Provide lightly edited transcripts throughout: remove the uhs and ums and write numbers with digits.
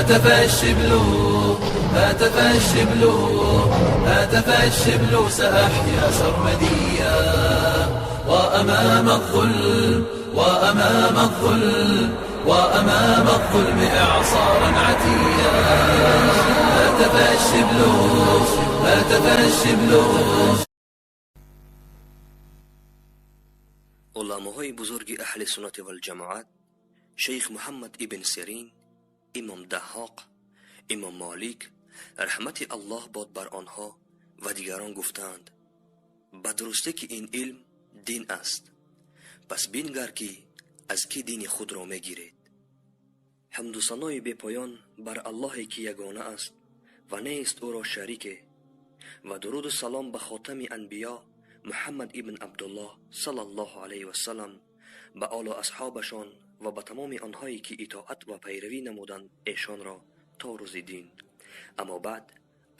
هتف الشبل، هتف الشبل، هتف الشبل، سأحيا سرمديا. وأمام الظلم، وأمام الظلم، وأمام الظلم إعصارا عتيا. هتف الشبل، هتف الشبل. Уламоҳои бузурги аҳли суннати валҷамоат, шейх Муҳаммад ибн Сирин, имом Даҳҳоқ, имом Молик, раҳмати Аллоҳ бод бар онҳо, ва дигарон гуфтаанд: ба дурустӣ ки ин илм дин аст, пас бингар ки аз кӣ дини худро мегиред. Ҳамду санои бепоён бар Аллоҳе ки ягона аст ва нест ӯро шарике, ва дуруду салом ба хотами анбиё Муҳаммад ибн Абдуллоҳ саллаллоҳу алайҳи вассалам, ба олу асҳобашон ва ба тамоми онҳое ки итоат ва пайравӣ намуданд эшонро то рӯзи дин. Аммо баъд,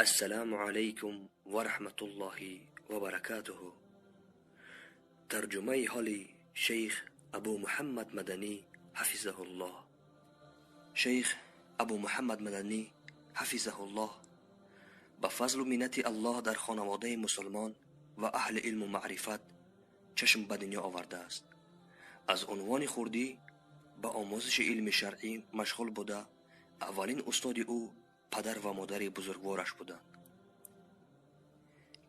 ассалому алайкум ва раҳматуллоҳи ва баракатуҳу. Тарҷумаи ҳоли шейх Абу Муҳаммад Маданӣ ҳафизаҳуллоҳ. Шейх Абу Муҳаммад Маданӣ ҳафизаҳуллоҳ ба фазлу миннати Аллоҳ дар хонаводаи мусулмон ва аҳли илму маърифат чашм ба дунё овардааст. Аз унвони хурдӣ ба омӯзиши илми шаръӣ машғул буда, аввалин устоди ӯ падар ва модари бузургвораш буданд,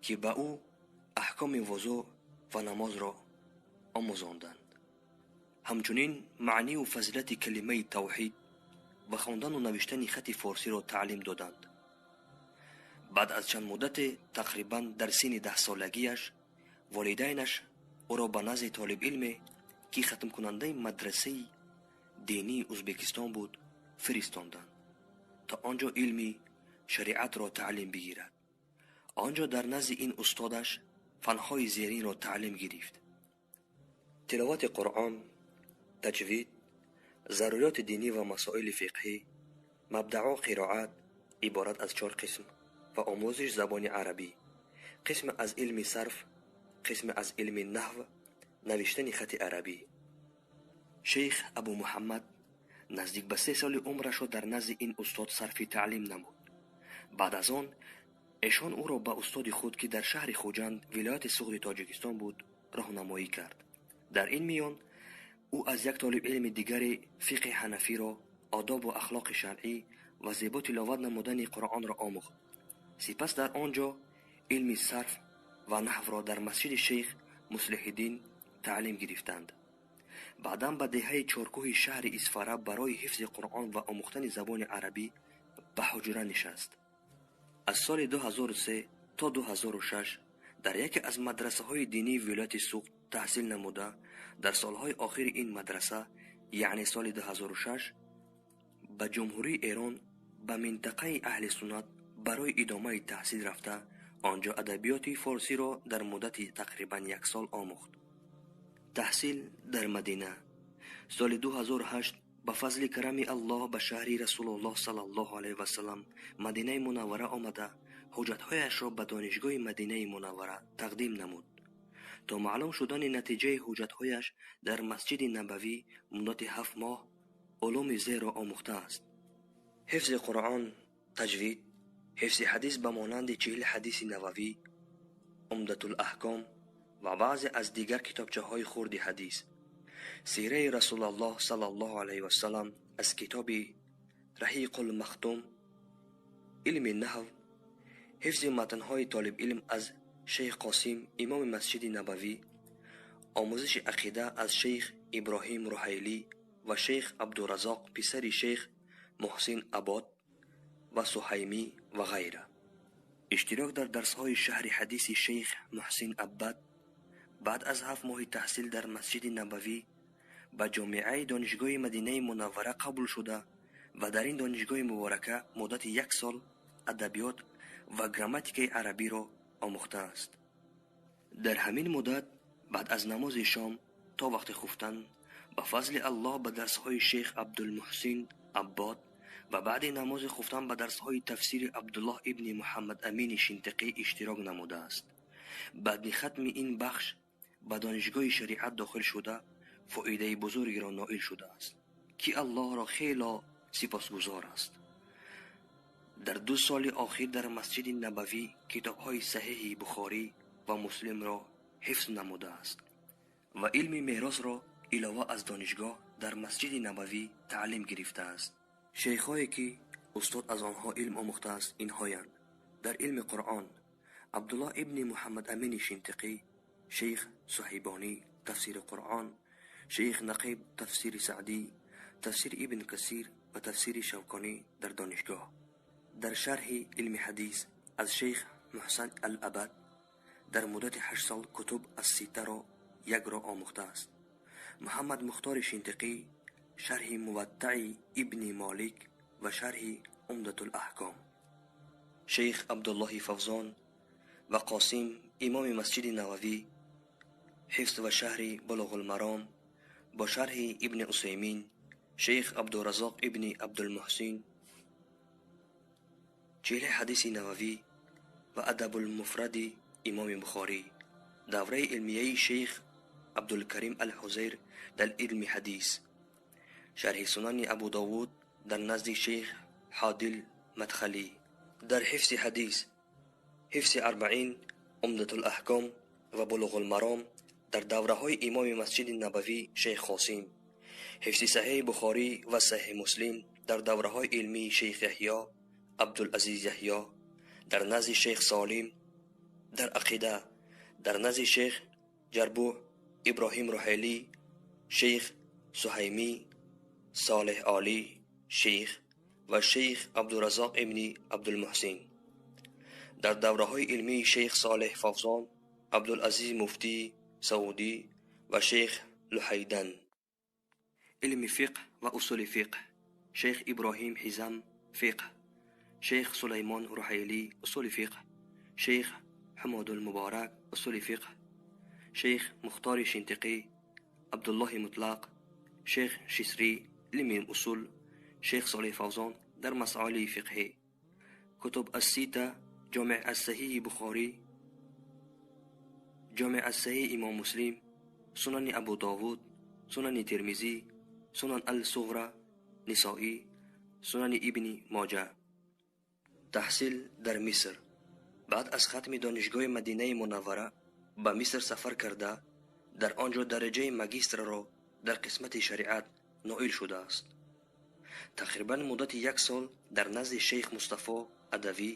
ки ба ӯ аҳкоми вузӯ ва намозро омӯзонданд. Ҳамчунин маънию фазилати калимаи тавҳид ва хондану навиштани хати форсиро таълим доданд. Баъд аз чанд муддате, тақрибан дар синни 10-солагиаш, волидайнаш ӯро ба назди толибилме, ки хатмкунандаи мадрасаи динии Ӯзбекистон буд, фиристонданд, то он ҷо илми шариатро таълим бигирад. Он ҷо дар назди ин устодаш фанҳои зеринро таълим гирифт: тиловати Қуръон, таҷвид, заруриёти динӣ ва масоили фиқҳӣ, мабдаъо қироат иборат аз 4 қисм ва омӯзиши забони арабӣ, қисме аз илми сарф, қисме аз илми наҳв, навиштани хати арабӣ. Шейх Абу Муҳаммад наздик ба 3 соли умрашро дар назди ин устод сарфи таълим намуд. Баъд аз он эшон ӯро ба устоди худ, ки дар шаҳри Хуҷанд, вилояти Суғди Тоҷикистон буд, роҳнамоӣ кард. Дар ин миён ӯ аз як толибилми дигаре фиқҳи ҳанафиро, одобу ахлоқи шаръӣ ва зебо тиловат намудани Қуръонро омӯхт. Сипас дар он ҷо илми сарф ва наҳвро дар масҷиди шейх Муслиҳиддин таълим гирифтанд. Баъдан ба деҳаи Чоркӯҳи шаҳри Исфара барои ҳифзи Қуръон ва омӯхтани забони арабӣ ба ҳуҷра нишаст. Аз соли 2003 то 2006 дар яке аз мадрасаҳои динии вилояти Суғд таҳсил намуда, дар солҳои охири ин мадраса, яъне соли 2006, ба Ҷумҳурии Эрон ба минтақаи аҳли суннат барои идомаи таҳсил рафта, он ҷо адабиёти форсиро дар муддати тақрибан як сол омӯхт. Таҳсил дар Мадина. Соли 2008 ба фазли карами Аллоҳ ба шаҳри Расулуллоҳ саллаллоҳу алайҳи вассалам, Мадинаи Мунаввара омада, ҳуҷҷатҳояшро ба донишгоҳи Мадинаи Мунаввара тақдим намуд. То маълум шудани натиҷаи ҳуҷҷатҳояш дар масҷиди Набавӣ муддати 7 моҳ улуми зерро омӯхтааст: ҳифзи Қуръон, таҷвид, ҳифзи ҳадис ба монанди 40 ҳадиси Нававӣ, Умдатулаҳком ва баъзе аз дигар китобчаҳои хурди ҳадис, сираи Расулаллоҳ саллаллоҳу алайҳи вассалам аз китоби Раҳиқулмахтум, илми наҳв, ҳифзи матнҳои толибилм аз шейх Қосим, имоми масҷиди Набавӣ, омӯзиши ақида аз шейх Иброҳим Руҳайлӣ ва шейх Абдуразоқ, писари шейх Муҳсин Абод ва Суҳаймӣ ва ғайра. Иштирок дар дарсҳои шаҳри ҳадиси шейх Муҳсин Аббад. Баъд аз 7 моҳи таҳсил дар масҷиди Набавӣ ба ҷомеаи донишгоҳи Мадинаи Мунаввара қабул шуда ва дар ин донишгоҳи муборака муддати 1 сол адабиёт ва грамматикаи арабиро омӯхтааст. Дар ҳамин муддат баъд аз намози шом то вақти хуфтан ба фазли Аллоҳ ба дарсҳои шейх Абдулмуҳсин Аббод ва баъди намози хуфтан ба дарсҳои тафсири Абдуллоҳ ибни Муҳаммад Амини Шинтиқӣ иштирок намудааст. Баъди хатми ин бахш ба донишгоҳи шариат дохил шуда, фоидаи бузургеро ноил шудааст, ки Аллоҳро хело сипосгузор аст. Дар 2 соли охир дар Масҷиди Набавӣ китобҳои Саҳеҳи Бухорӣ ва Муслимро ҳифз намудааст ва илми меросро илова аз донишгоҳ дар Масҷиди Набавӣ таълим гирифтааст. Шейхҳое ки устод аз онҳо илм омӯхтааст инҳоянд: дар илми Қуръон Абдуллоҳ ибни Муҳаммад Амини Шинтиқӣ, шейх Суҳайбонӣ тафсири Қуръон, шейх Нақиб тафсири Саъдӣ, тафсири Ибн Касир ва тафсири Шавконӣ дар донишгоҳ. Дар шарҳи илми ҳадис аз шейх Муҳсан Ал-Абад дар муддати 8 сол кутуб ас-ситтаро якро омӯхтааст. Муҳаммад Мухтори Шинтиқӣ шарҳи Муваттаи Ибни Молик ва шарҳи Умдатул-Аҳком. Шейх Абдуллоҳи Фавзон ва Қосим имоми Масҷиди Нававӣ ҳифз ва шарҳи Булуғулмаром бо шарҳи Ибни Усаймин, шейх Абдураззоқ ибни Абдулмуҳсин 40 ҳадиси Нававӣ ва Адабулмуфради имоми Бухорӣ. Давраи илмияи шейх Абдулкарим Ал-Ҳузайр дар илми ҳадис. Шарҳи Сунани Абу Довуд дар назди шейх Ҳодил Мадхалӣ. Дар ҳифзи ҳадис, ҳифзи Арбаин, Умдатул-Аҳком ва Булуғулмаром дар давраҳои имоми Масҷиди Набавӣ шейх Қосим. Ҳифзи Саҳеҳи Бухорӣ ва Саҳеҳи Муслим дар давраҳои илмии шейх Яҳё Абдулазиз Яҳё, дар назди шейх Солим, дар ақида дар назди шейх Ҷарбӯ Иброҳим Руҳайлӣ, шейх Суҳаймӣ, Солеҳ Олӣ шейх ва шейх Абдураззоқ ибни Абдулмуҳсин. Дар давраҳои илмии шейх Солеҳ Фавзон, Абдулазиз Муфтӣ Саудӣ ва шейх Луҳайдан. Илми фиқҳ ва усули фиқҳ шейх Иброҳим Ҳизам фиқҳ, шейх Сулаймон Руҳайлӣ усули фиқҳ, шейх Ҳумодулмуборак усули фиқҳ, шейх Мухтори Шинтиқӣ, Абдуллоҳи Мутлақ, шейх Шисрӣ илми усул, шейх Солеҳ Фавзон дар масоили фиқҳӣ. Кутуб ас-сита, Ҷомеъ ас-Саҳиҳи Бухорӣ, Ҷомеъ ас-Саҳиҳи Имом Муслим, Сунани Абу Довуд, Сунани Термизӣ, Сунан ал-Суғра, Нисоӣ, Сунани Ибни Моҷа. Таҳсил дар Миср. Баъд аз хатми донишгоҳи Мадинаи Мунаввара ба Миср сафар карда, дар он ҷо дараҷаи магистрро дар қисмати шариат ноил шудааст. Тақрибан муддати 1 сол дар назди шейх Мустафо Адавӣ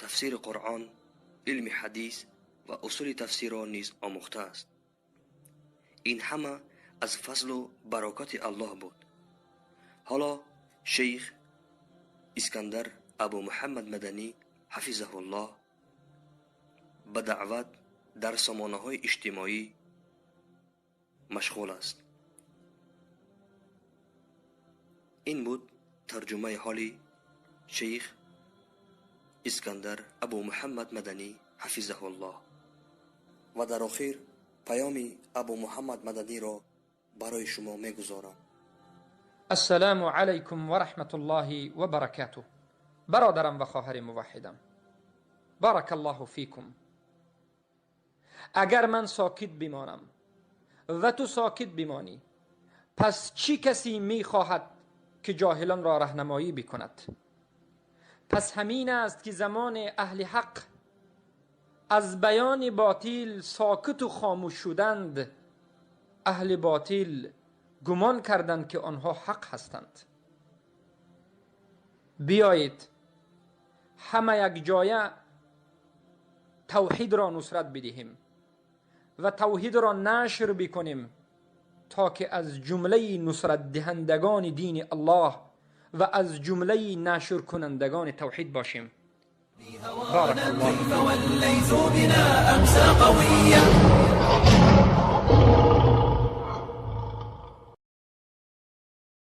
тафсири Қуръон, илми ҳадис ва усули тафсирро низ омӯхтааст. Ин ҳама аз фазлу барокати Аллоҳ буд. Ҳоло шейх Искандар Абу Муҳаммад Маданӣ ҳафизаҳуллоҳ ба даъват дар сомонаҳои иҷтимоӣ машғул аст. Ин буд тарҷумаи ҳоли шейх Искандар Абу Муҳаммад Маданӣ ҳафизаҳуллоҳ. Ва дар охир паёми Абу Муҳаммад Маданиро барои шумо мегузорам. Ассалому алайкум ва раҳматуллоҳи ва баракатуҳ. Бародарам ва хоҳари муваҳҳидам, баракаллоҳу фикум. Агар ман сокит бимонам ва ту сокит бимонӣ, пас чӣ касе мехоҳад ки ҷоҳилонро раҳнамоӣ бикунад? Пас ҳамин аст ки замони аҳли ҳақ аз баёни ботил сокиту хомӯш шуданд, аҳли ботил гумон карданд ки онҳо ҳақ ҳастанд. Биёед ҳама якҷоя тавҳидро нусрат бидиҳем ва тавҳидро нашр бикунем, то ки аз ҷумлаи нусратдиҳандагони дини Аллоҳ ва аз ҷумлаи нашркунандагони тавҳид бошем. كيف وليت بنا أمسى قويا.